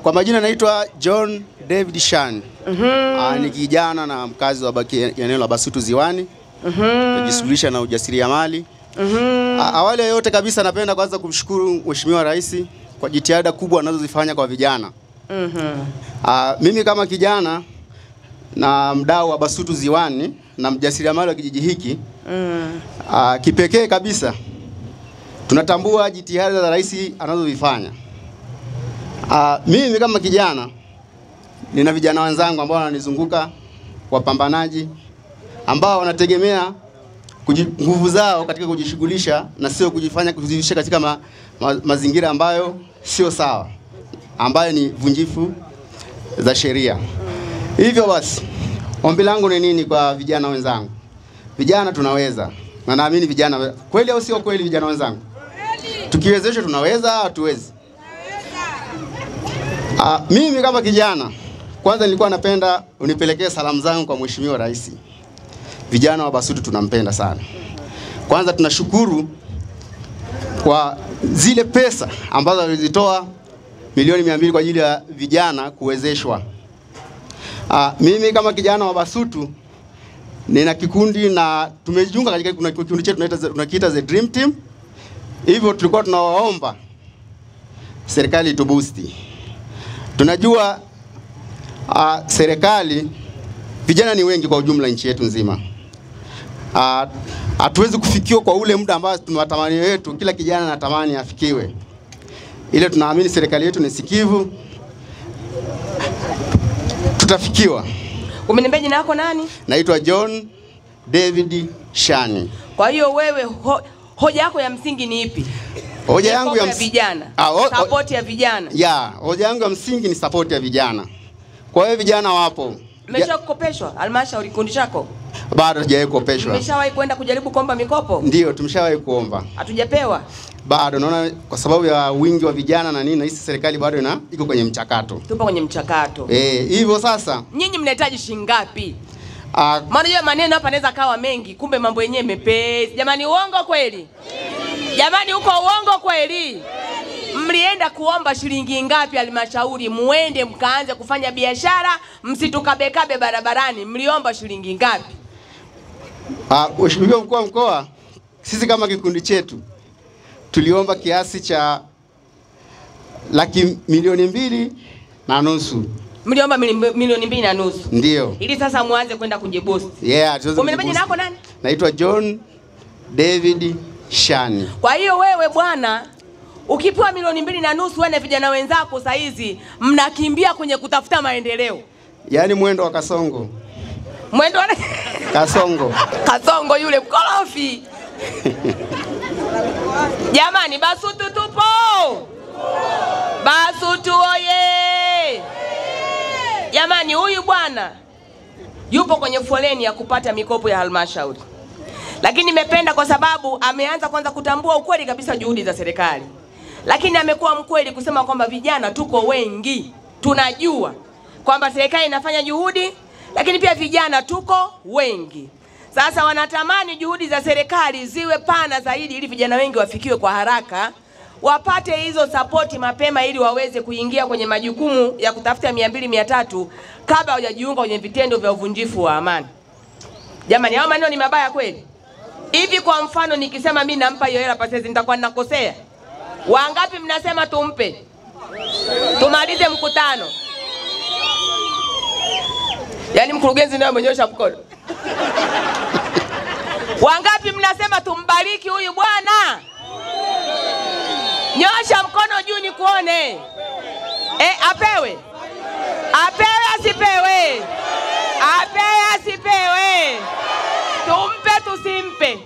Kwa majina naitwa John David Shan. Ni kijana na mkazi wa eneo la Basutu Ziwani. Najishughulisha na ujasiriamali. Awali ya yote kabisa napenda kwanza kumshukuru Mheshimiwa Rais kwa jitihada kubwa anazozifanya kwa vijana. Mimi kama kijana na mdau wa Basutu Ziwani na mjasiriamali wa kijiji hiki, kipekee kabisa tunatambua jitihada za rais anazozifanya. Mimi kama kijana nina vijana wenzangu ambao wananizunguka, wapambanaji ambao wanategemea nguvu zao katika kujishughulisha na sio kujifanya kujishughulisha katika mazingira ambayo sio sawa, ambayo ni vunjifu za sheria. Hivyo basi, ombi langu ni nini kwa vijana wenzangu? Vijana tunaweza, na naamini vijana, kweli au sio kweli vijana wenzangu? Tukiwezeshwa tunaweza, hatuwezi? Mimi kama kijana, kwanza nilikuwa napenda unipelekee salamu zangu kwa Mheshimiwa Rais. Vijana wa Basutu tunampenda sana. Kwanza tunashukuru kwa zile pesa ambazo alizitoa milioni 200 kwa ajili ya vijana kuwezeshwa. Mimi kama kijana wa Basutu nina kikundi na tumejiunga katika kuna kikundi chetu tunakiita The Dream Team. Hivyo tulikuwa tunawaomba serikali itubusti. Tunajua serikali, vijana ni wengi kwa ujumla nchi yetu nzima. Hatuwezi kufikiwa kwa ule muda ambao tunatamani yetu, kila kijana anatamani afikiwe. Ile tunaamini serikali yetu ni sikivu, tutafikiwa. Umeniambia jina lako nani? Naitwa John David Shani. Kwa hiyo wewe hoja yako ya msingi ni ipi? Hoja yangu ya vijana. Support ya vijana. Hoja yangu ya msingi ni support ya vijana. Kwa hiyo vijana wapo. Mmeshakopeshwa halmashauri kikundi chako? Bado hatujawahi kukopeshwa. Mmeshawahi kwenda kujaribu kuomba mikopo? Ndio, tumeshawahi kuomba. Hatujapewa? Bado naona kwa sababu ya wingi wa vijana na nini, na hisi serikali bado iko kwenye mchakato. Tupo kwenye mchakato. Hivyo sasa nyinyi mnahitaji shilingi ngapi? Maana hiyo maneno hapa yanaweza kawa mengi, kumbe mambo yenyewe mepesi. Jamani, uongo kweli? Jamani, uko uongo kweli? Mlienda kuomba shilingi ngapi halmashauri muende mkaanze kufanya biashara, msitukabekabe barabarani? Mliomba shilingi ngapi? Mheshimiwa Mkuu wa Mkoa, sisi kama kikundi chetu tuliomba kiasi cha 2.5 milioni. Mliomba 2.5 milioni? Ndio. Ili sasa muanze kwenda kujiboost. Yeah, tuweze. Umeniambia jina lako nani? Naitwa John David Shani. Kwa hiyo wewe bwana, ukipewa 2.5 milioni wewe na vijana wenzako saa hizi mnakimbia kwenye kutafuta maendeleo. Yaani mwendo wa Kasongo. Mwendo wa Kasongo. Kasongo yule mkorofi. Jamani, Basutu tupo. Basutu oye. Jamani, huyu bwana yupo kwenye foleni ya kupata mikopo ya halmashauri. Lakini nimependa kwa sababu ameanza kwanza kutambua ukweli kabisa juhudi za serikali. Lakini amekuwa mkweli kusema kwamba vijana tuko wengi. Tunajua kwamba serikali inafanya juhudi, lakini pia vijana tuko wengi. Sasa wanatamani juhudi za serikali ziwe pana zaidi ili vijana wengi wafikiwe kwa haraka, wapate hizo sapoti mapema ili waweze kuingia kwenye majukumu ya kutafuta 200 300 kabla hawajajiunga kwenye vitendo vya uvunjifu wa amani. Jamani, hao maneno ni mabaya kweli? Hivi kwa mfano nikisema mimi nampa hiyo hela Pasezi nitakuwa ninakosea? Wangapi mnasema tumpe? Tumalize mkutano. Yaani mkurugenzi naye amenyosha mkono. Wangapi mnasema tumbariki huyu bwana? Nyosha mkono juu nikuone. Apewe. Apewe asipewe? Apewe asipewe? Tumpe tusimpe?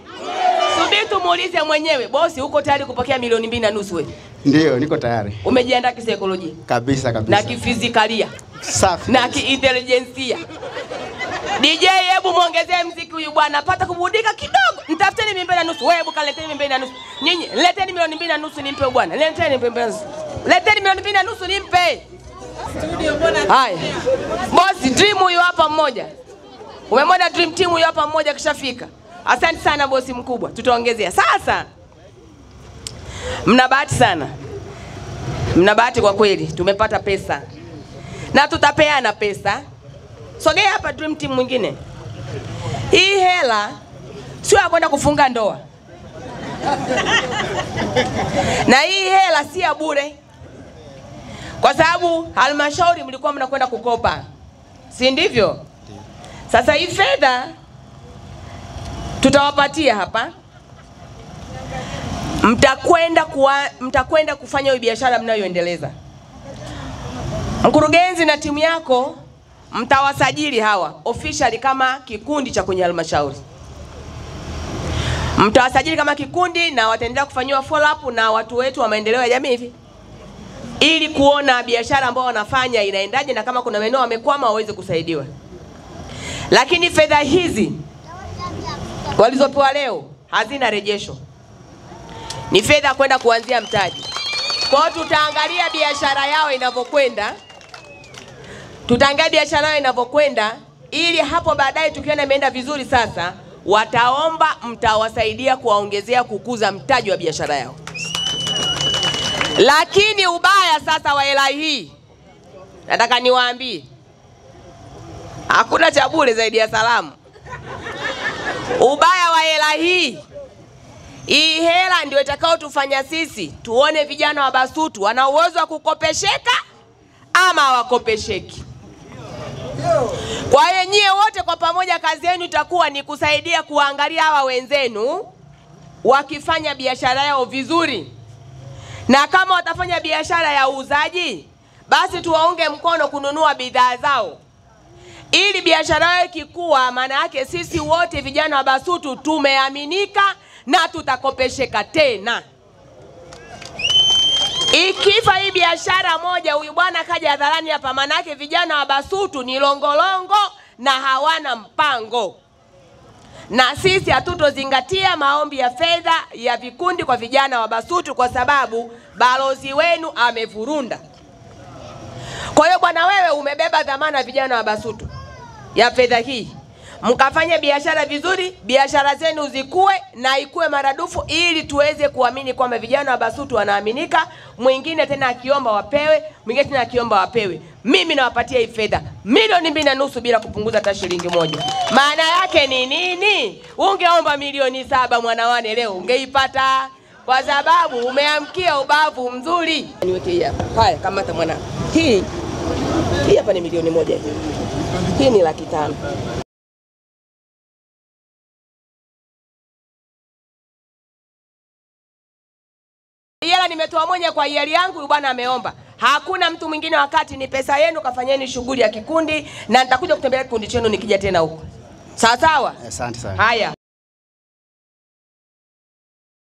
Subiri tumuulize mwenyewe. Bosi, uko tayari kupokea 2.5 milioni wewe? Ndio, niko tayari. Umejiandaa kisaikolojia? Kabisa kabisa. Na kifizikalia? Safi. Na kiintelijensia? DJ, hebu muongezee mziki huyu bwana, pata kuburudika kidogo. Nitafuteni 2.5 milioni. Wewe hebu kaleteni 2.5 milioni. Nyinyi leteni 2.5 milioni nimpe bwana. Leteni 2.5 milioni. Leteni 2.5 milioni nimpe. Haya. Bosi, dream huyu hapa mmoja. Umemwona dream team huyu hapa mmoja kishafika. Asante sana bosi mkubwa. Tutaongezea. Sasa mna bahati sana. Mna bahati kwa kweli, tumepata pesa na tutapeana pesa. Sogea hapa Dream Team mwingine. Hii hela sio ya kwenda kufunga ndoa. Na hii hela si ya bure. Kwa sababu halmashauri mlikuwa mnakwenda kukopa, si ndivyo? Sasa hii fedha tutawapatia hapa. Mtakwenda kufanya hiyo biashara mnayoendeleza. Mkurugenzi na timu yako mtawasajili hawa officially kama kikundi cha kwenye halmashauri. Mtawasajili kama kikundi na wataendelea kufanyiwa follow up na watu wetu wa maendeleo ya jamii hivi, ili kuona biashara ambayo wanafanya inaendaje na kama kuna maeneo wamekwama waweze kusaidiwa. Lakini fedha hizi walizopewa leo hazina rejesho. Ni fedha kwenda kuanzia mtaji. Kwa hiyo tutaangalia biashara yao inavyokwenda. Tutaangalia biashara yao inavyokwenda ili hapo baadaye tukiona imeenda vizuri sasa wataomba, mtawasaidia kuwaongezea kukuza mtaji wa biashara yao. Lakini ubaya sasa wa hela hii, nataka niwaambie, hakuna cha bure zaidi ya salamu. Ubaya wa hela hii, hii hela ndio itakayotufanya sisi tuone vijana wa Basutu wana uwezo wa kukopesheka ama hawakopesheki. Kwa hiyo nyie wote kwa pamoja kazi yenu itakuwa ni kusaidia kuangalia hawa wenzenu wakifanya biashara yao vizuri. Na kama watafanya biashara ya uuzaji, basi tuwaunge mkono kununua bidhaa zao. Ili biashara yao ikikua, maana yake sisi wote vijana wa Basutu tumeaminika na tutakopesheka tena. Ikifa hii biashara moja, huyu bwana kaja hadharani hapa, maana yake vijana wa Basutu ni longolongo na hawana mpango. Na sisi hatutozingatia maombi ya fedha ya vikundi kwa vijana wa Basutu kwa sababu balozi wenu amevurunda. Kwa hiyo bwana, wewe umebeba dhamana vijana wa Basutu ya fedha hii. Mkafanye biashara vizuri, biashara zenu zikue na ikue maradufu ili tuweze kuamini kwamba vijana wa Basutu wanaaminika. Mwingine tena akiomba wapewe, mwingine tena akiomba wapewe. Mimi nawapatia hii fedha 2.5 milioni bila kupunguza hata shilingi moja. Maana yake ni nini? Ungeomba 7 milioni mwanawane leo ungeipata, kwa sababu umeamkia ubavu mzuri. Niweke hii hapa. Haya, kamata mwana. Hii hapa ni 1 milioni. Hii ni 500,000. Hela nimetoa mwenye kwa hiari yangu, bwana ameomba. Hakuna mtu mwingine wakati ni pesa yenu, kafanyeni shughuli ya kikundi na nitakuja kutembelea kikundi chenu nikija tena huko. Sawa sawa? Asante sana. Haya.